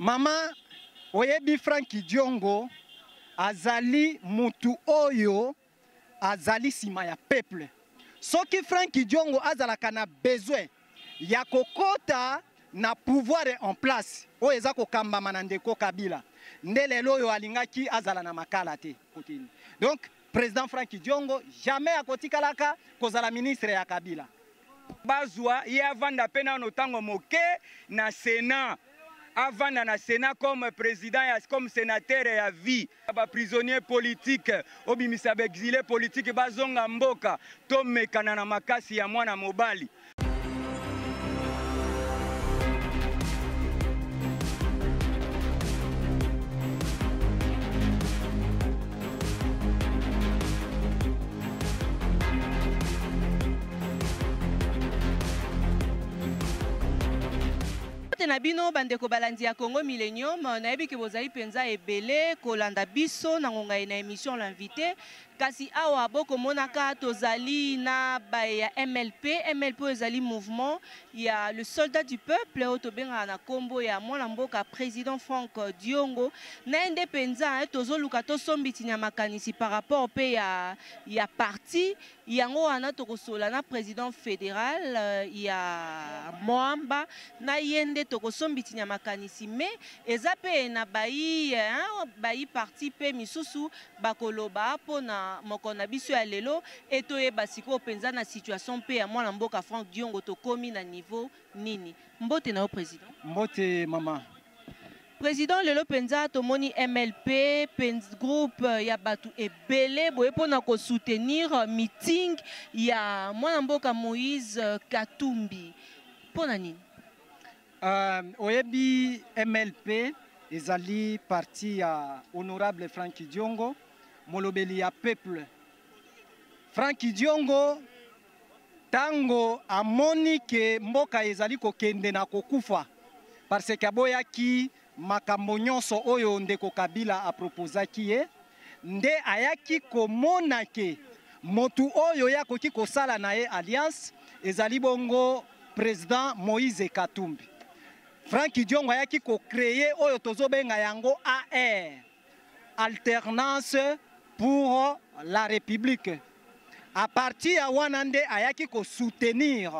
Mama, oyebi Franck Diongo azali mutu oyo azali sima ya peuple. Soki Franck Diongo azalaka na besoin ya kokota na pouvoir en place oyo eza kokambama na ndeko Kabila, nde lelo oyo alingaki azala na makala te. Donc président Franck Diongo jamais akotikalaka kozala ministre ya Kabila. Bazwa ye avanda pe nano tango moke na Senat, avanda na Senat comme président ya, comme sénateur ya vie. Ba prisonniers politiques obimisa ba exilés politiques bazonga mboka, tomekana na makasi ya mwana mobali. Na bino bandeko balandi ya Congo Millennium, nayebi ke bozali mpenza ebele kolanda biso na ngonga ye na émission L'invité. Kasi awa bokomonaka tozali na baye ya MLP. MLP oyo ezali mouvement ya le soldat du peuple oyo tobengaka na kombo ya mwana mboka président Franck Diongo. Na ye nde mpenza, tozoluka tosombitinya makanisi par rapport pe ya parti. Yango wana tokosola na président fédéral ya Moamba, na ye nde tokosombitinya makanisi. Mais eza pe na bayi parti pe misusu bakoloba mpona moko na biso ya lelo e toyeba sikoyo mpenza na situation mpe ya mwana mboka Franck Diongo tokomi na niveau nini. Mbote na yo président. Mbote mama. Président, lelo mpenza tomoni MLP groupe ya bato ebele boye mpona kosoutenir meeting ya mwana mboka Moïse Katumbi. Mpona nini? Oyebi MLP ezali parti ya honorable Franck Diongo, molobeli ya peuple. Franck Diongo tango amoni ke mboka ezali kokende na kokufa parce que aboyaki makambo nyonso oyo ndeko Kabila aproposaki ye, nde ayaki komona ke motu oyo ye akoki kosala na ye alliance ezali bongo président Moïse Katumbi. Franck Diongo ayaki ko créer oyo tozobenga yango AR, Alternance pour la République. À partir ya wana nde ayaki ko soutenir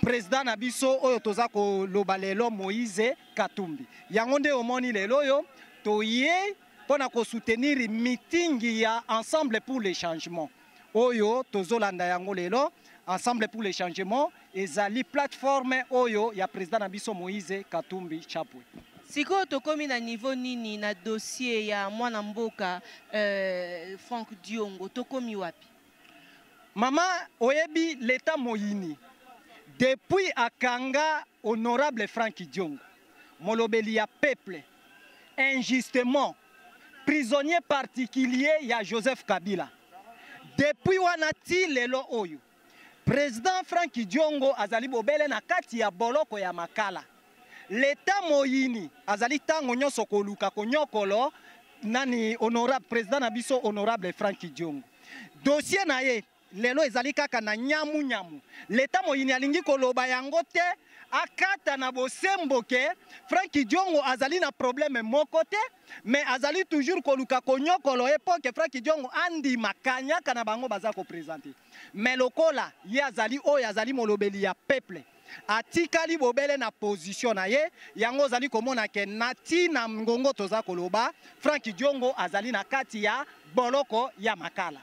président na biso oyo toza koloba lelo Moïse Katumbi. Yango nde omoni lelo oyo toye mpona ko soutenir meeting ya Ensemble pour le changement. Oyo tozolanda yango lelo, Ensemble pour le changement ezali plateforme oyo ya président na biso Moïse Katumbi Chapwe. Sikoyo tokomi na niveau nini na dossier ya mwana mboka Franck Diongo, tokomi wapi? Mama, oyebi l'état moyini depuis akanga honorable Franck Diongo, molobeli ya peuple, injustement prisonnier particulier ya Joseph Kabila. Depuis wana ti lelo oyo, président Franck Diongo azali bobele na kati ya boloko ya Makala. L'état moyini azali tango nyonso koluka konyokolo nani honorable président na biso honorable Franck Diongo. Dossier na ye lelo ezali kaka na nyamu nyamu. L'état moyini alingi koloba yango te, akata na bosembo ke Franck Diongo azali na problème moko te, mais azali toujours koluka konyokolo ye po ke Franck Diongo andima kanyaka na bango baza ko présenter. Mais lokola ye azali oyo azali molobeli ya peuple, atikali bobele na position na ye, yango ozali komona ke na tina ngongo toza koloba, Franck Diongo azali na kati ya boloko ya Makala.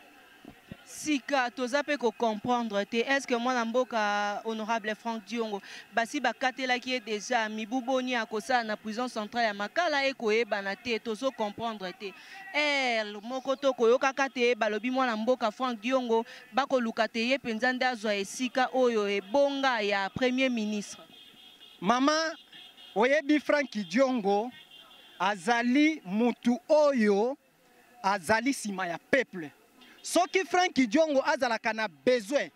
Sika toza pe ko comprendre te, est-ce que mwana mboka honorable Franck Diongo basi bakatelaki ye déjà mibu boni akosala na prison centrale ya Makala ekoyebana te, tozo comprendre te. El moko to koyokaka te balobi mwana mboka Franck Diongo bakoluka te ye mpenza nde azwa esika oyo ebonga ya premier ministre. Mama, oyebi Franck Diongo azali mutu oyo azali sima ya peuple. Soki Franck Diongo azalaka na besoin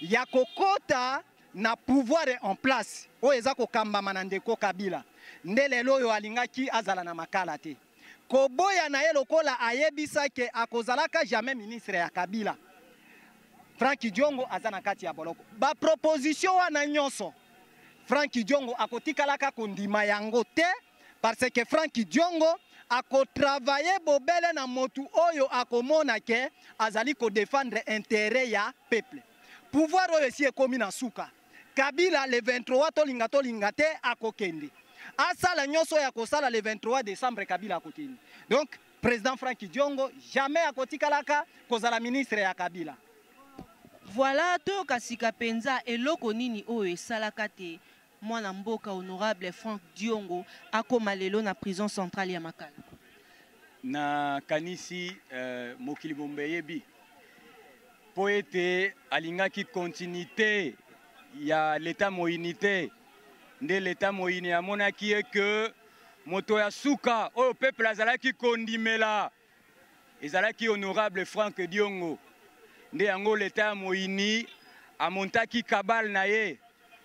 ya kokota na pouvoir en place oyo eza kokambama na ndeko Kabila, nde lelo oyo alingaki azala na Makala te. Koboya na ye lokola ayebisa ke akozalaka jamais ministre ya Kabila. Franck Diongo aza na kati ya boloko. Ba proposition wana nyonso Franck Diongo akotikalaka kondima yango te, Parce que Franck Diongo akotravaille bobele na motu oyo akomona ke azali kodefendre intérêt ya peuple. Pouvoir oyo esi ekomi na suka. Kabila le 23 tolinga tolinga te akokende. Asala nyonso oyo akosala le 23 décembre Kabila akokende. Donc président Franck Diongo jamais akotikalaka kozala ministre ya Kabila. Voilà, toyoka sika mpenza eloko nini oyo esalaka te mwana mboka honorable Franck Diongo akoma lelo na prison centrale ya Makala. Nakanisi mokili bombe eyebi mpo ete alingaki continuité ya leta moyini te. Nde leta moyini amonaki ye ke moto ya suka oyo peuple azalaki kondimela ezalaki honorable Franck Diongo. Nde yango leta ya moyini amontaki kabale na ye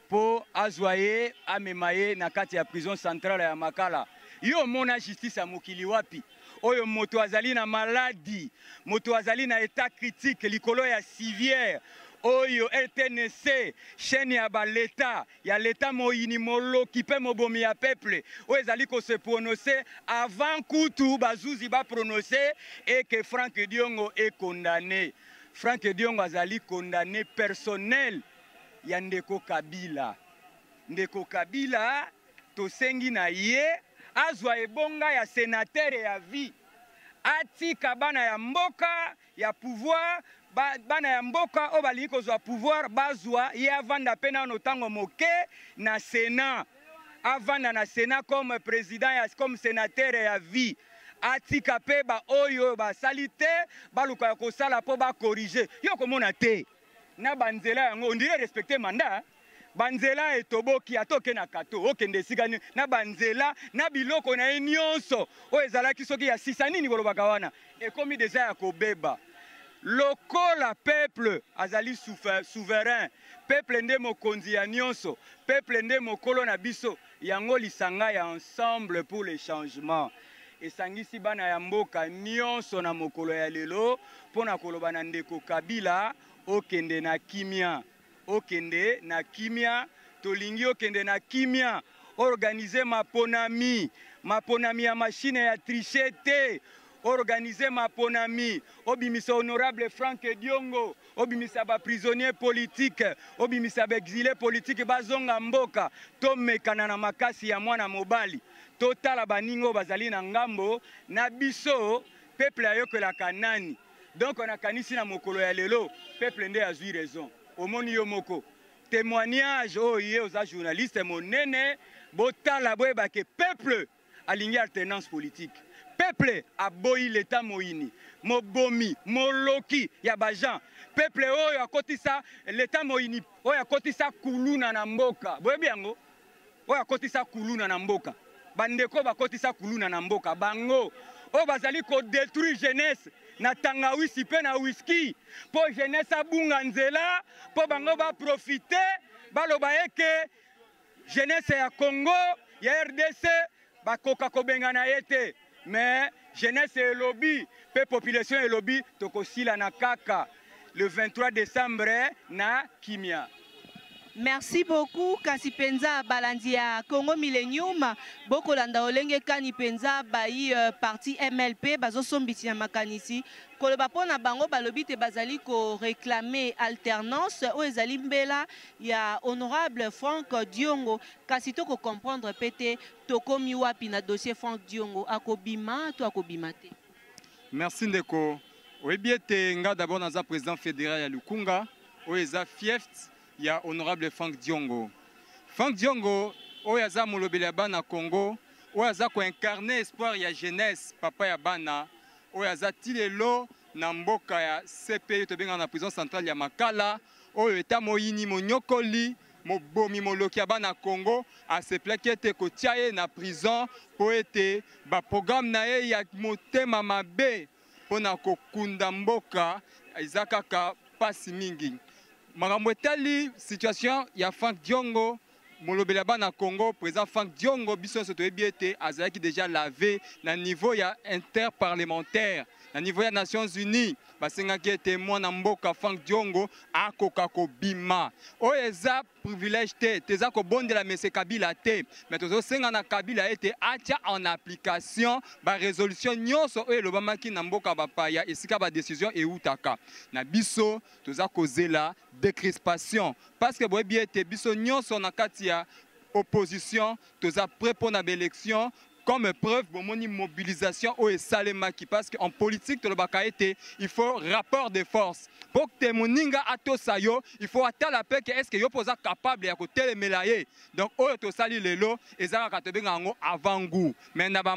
mpo azwa ye amema ye na kati ya prison centrale ya Makala. Yo omona justice ya mokili wapi oyo moto azali na maladi, moto azali na état critique likolo ya civière oyo RTNC chaîne ya ba leta ya leta moyini moloki mpe mobomi ya peuple oyo ezali ko se prononcer avant kutu bazuzi ba prononcer et que Franck Diongo est condamné. Franck Diongo azali condamné personnel ya ndeko Kabila. Ndeko Kabila tosengi na ye azwa ebonga ya sénateur ya vie, atika bana ya mboka ya pouvoir, bana ya mboka oyo balingi kozwa pouvoir bazwa ye, avanda mpe nano ntango moke na Sénat, avanda na Sénat comme président ya, comme sénateur ya vie, atika mpe baoyo basali te baluka ya kosala mpo bakorige. Yo komona te na banzela yango on dirait respecter mandat. Banzela etoboki, ata oke na kato okende esika nini na banzela na biloko na ye nyonso oyo ezalaki soki ya sisa nini bolobaka wana ekomi deja ya kobeba. Lokola peuple azali souverain, peuple nde mokonzi ya nyonso, peuple nde mokolo na biso. Yango lisanga ya Ensemble pour le changement esangisi bana ya mboka nyonso na mokolo ya lelo mpo na koloba na ndeko Kabila: okende na kimia, okende na kimia, tolingi okende na kimia, organize maponami, maponami ya machine ya triche te, organize maponami, obimisa honorable Franck Diongo, obimisa baprisonnier politique, obimisa baexilé politique bazonga mboka. Tomekana na makasi ya mwana mobali, totala baninga oyo bazali na ngambo na biso. Peuple ayokelaka nani? Donc nakanisi na mokolo ya lelo peuple nde azwi raison. Omoni yo moko témoignage oyo, ye oza journaliste monene, botala boyeba ke peuple alingi alternance politique. Peuple aboyi leta moyini mobomi moloki ya bajean. Peuple oyo akotisa leta moyini oyo akotisa kuluna na mboka, boyebi yango, oyo akotisa kuluna na mboka, bandeko bakotisa kuluna na mboka, bango oyo bazali kodétruire jeunesse na tangawisi mpe na whisky mpo jeunesse abunga nzela, mpo bango baprofite baloba eke jeunesse ya Congo ya RDC bakoka kobengana ye te. Mais jeunesse elobi mpe population elobi tokosila na kaka le 23 décembre na kimia. Merci beaucoup. Kasi mpenza balandi ya Congo Millennium, bokolanda olenge kani mpenza bayi parti MLP bazosombisi na makanisi koloba mpo na bango. Balobi te bazali koréclame alternance oyo ezali mbela ya honorable Franck Diongo. Kasi tokocomprendre mpe te tokomi wapi na dossier Franck Diongo, akobima to akobima te? Merci ndeko. Oyebi ete nga d'abord naza président fédéral ya Lukunga oyo eza fief ya honorable Franck Diongo. Franck Diongo oyo aza molobeli ya bana Congo, oyo aza koincarne espoir ya jeunesse, papa ya bana, oyo aza ti lelo na mboka ya CPI, tobengaka na prison centrale ya Makala, oyo eta moyini monyokoli mobomi moloki ya bana Congo aseplaki ete kotia ye na prison mpo ete baprogramme na ye ya motema mabe mpo na kokunda mboka eza kaka pasi mingi. Makambo etali situation ya Franck Diongo, molobeli ya bana Congo, président Franck Diongo, biso nyonso toyebi ete azalaki déjà lavé na niveau ya interparlementaire, na niveau ya Nations Unies. Basengaki ete mwana mboka Franck Diongo akoka kobima. Oyo eza privilège te, toza kobondela mese Kabila te, mais tozosenga na Kabila ete atia en application ba résolution nyonso oyo elobamaki na mboka bapaya esika ba décision eutaka. Na biso toza kozela décrispation parce que boyebi ete biso nyonso na kati ya opposition toza prêt mpo na baélection. Comme preuve, bomoni mobilisation oyo esalemaki, parce que en politique tolobaka ete il faut rapport de force. Mpo te moninga atosa yo, il faut atala mpe ke est ce que yo mpo oza capable ya kotelemela ye. Donc oyo tosali lelo eza kaka tobenga yango avant goût, mais na ba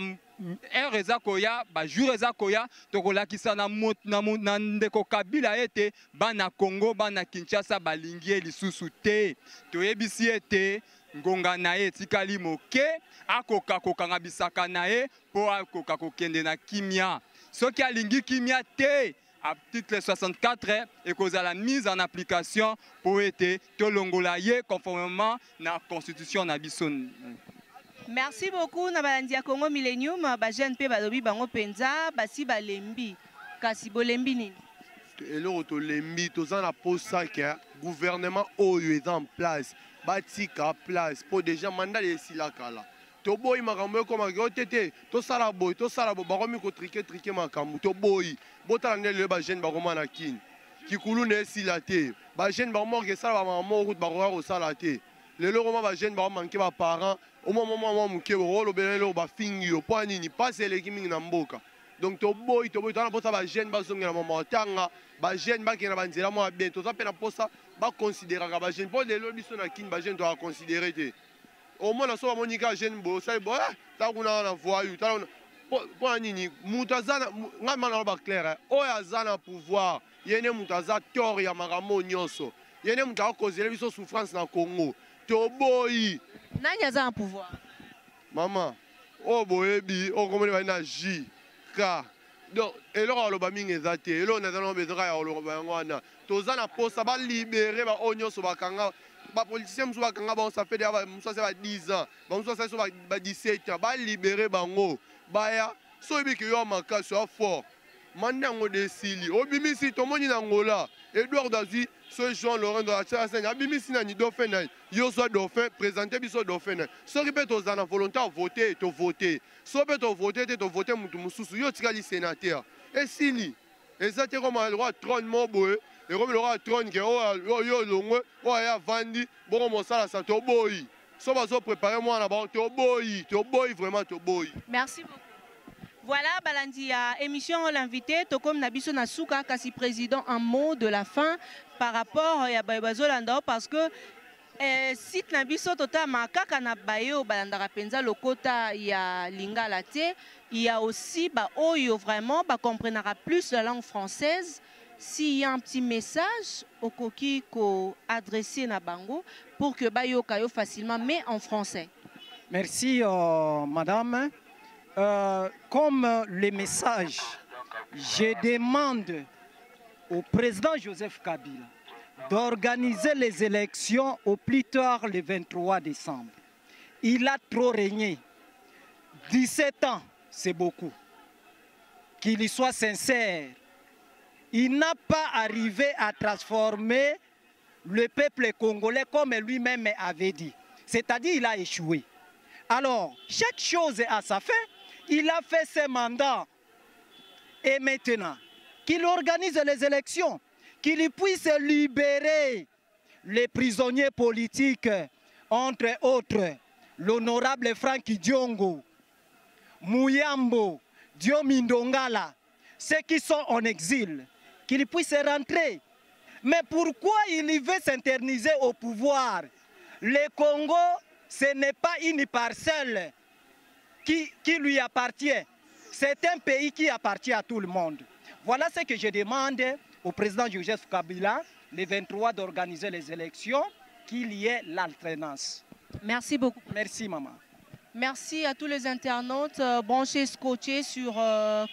heure eza koya, bajour eza koya, tokolakisa na ndeko Kabila ete bana Congo, bana Kinshasa balingi ye lisusu te. Toyebisi ete ngonga na ye etikali moke, akoka kokanga bisaka na ye mpo akoka kokende na kimia. Soki alingi kimia te, article 64 ekozala mise en application mpo ete tolongola ye conformément na constitution na biso. Merci beaucoup na balandi ya Congo Millennium. Ba jeune mpe balobi bango mpenza basi balembi. Kasi bolembi nini? Eloko tolembi, toza na posa ke gouvernement oyo eza en place batika place, mpo déjà mandat esila kala. Toboyi makambo ekomaka o te te, tosala boye, tosala boye, bakomi kotriquer triquer makambo. Toboyi. Botala nde lelo bajeune bakoma na Kini, kikulu na esila te. Bajeune bakomaka esala bamama moko kutu bakoka kosala te. Lelo koma bajeune bakomanquer baparent, omwa mwa mwa moke bokolobela eloko, bafingi yo. Mpo nini? Mpasi eleki mingi na mboka. Donc toboyi, toboyi. Toza na mposa bajeune bazongela mama otanga, bajeune bakende na banzela mwa bien. Toza mpe na mposa baconsidéraka bajeune, mpo lelo biso na Kini bajeune toka considéré te. Omona so bamoni kaka jeune boye, osali boye, tala kuna wana voyou, tala kuna. Mpo na nini? Moto aza na ngai mana aloba clair, oyo aza na pouvoir, ye nde moto aza tort ya makambo nyonso, ye nde moto akozela biso souffrance na Congo. Toboyi. Nani aza na pouvoir? Mama oyo boyebi, oyo komoni bali na J K. Donc eloko ya koloba mingi eza te. Eloko naza nango besoin kaka ya koloba yango wana: toza na posa balibérer baoyo nyonso bakanga. Bapoliticien mosusu bakanga bango, ça fait déjà mosusu asa ba 10 ans, bamosusu asali so ba 17 ans. Balibérer bango, baya. So oyebi ke yo ya makasi, oya fort, mandat yango de esili, obimisi. Tomoni na Angola, Edward azwi so Jean Laurent atiasani, abimisi nani? Dauphin na ye. Yo zwa dauphin, présente biso dauphin na ye. Soki mpe tozala na volonté ya vote, tovote. So mpe tovote te, tovote motu mosusu. Yo otikali sénateur, esili. Eza te koma lokwa trône mo boye, ekomi lokwa trône ke oyo yo olongwe, oyo aye avandi bongo mosala sa. Toboyi. So bazoprépare mwana bango, toboyi, toboyi, vraiment toboyi. Merci beaucoup. Voilà, balandi ya émission L'invité, tokomi na biso na suka. Kasi président, un mot de la fin par rapport ya bayo bazolanda, parce que site na biso totama kaka na bayo balandaka mpenza lokota ya lingala te. Il y a aussi ba oyo vraiment bacomprenaka plus la langue française. S'il y a un petit message okoki ko adresser na bango pour que bayoka yo facilement, mais en français. Merci, madame. Comme le message, je demande au président Joseph Kabila d'organiser les élections au plus tard le 23 décembre. Il a trop régné. 17 ans, c'est beaucoup. Qu'il y soit sincère. Il n'a pas arrivé à transformer le peuple congolais comme lui-même avait dit. C'est-à-dire il a échoué. Alors, chaque chose a sa fin. Il a fait ses mandats. Et maintenant, qu'il organise les élections, qu'il puisse libérer les prisonniers politiques, entre autres l'honorable Franck Diongo, Muyambo, Diomi Ndongala, ceux qui sont en exil, qu'ils puissent rentrer. Mais pourquoi il veut s'éterniser au pouvoir? Le Congo, ce n'est pas une parcelle qui lui appartient. C'est un pays qui appartient à tout le monde. Voilà ce que je demande au président Joseph Kabila, le 23, d'organiser les élections, qu'il y ait l'alternance. Merci beaucoup. Merci, maman. Merci à tous les internautes branchés, scotchés sur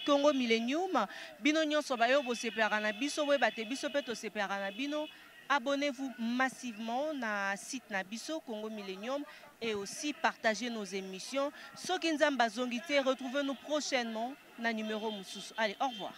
Congo Millennium. Bino nyonso bayo bosepelaka na biso, boyeba te biso pe tosepelaka na bino. Abonnez-vous massivement na site na biso Congo Millennium et aussi partagez nos émissions. Soki Nzambe azongi te, retrouvez-nous prochainement na numéro mosusu. Allez, au revoir.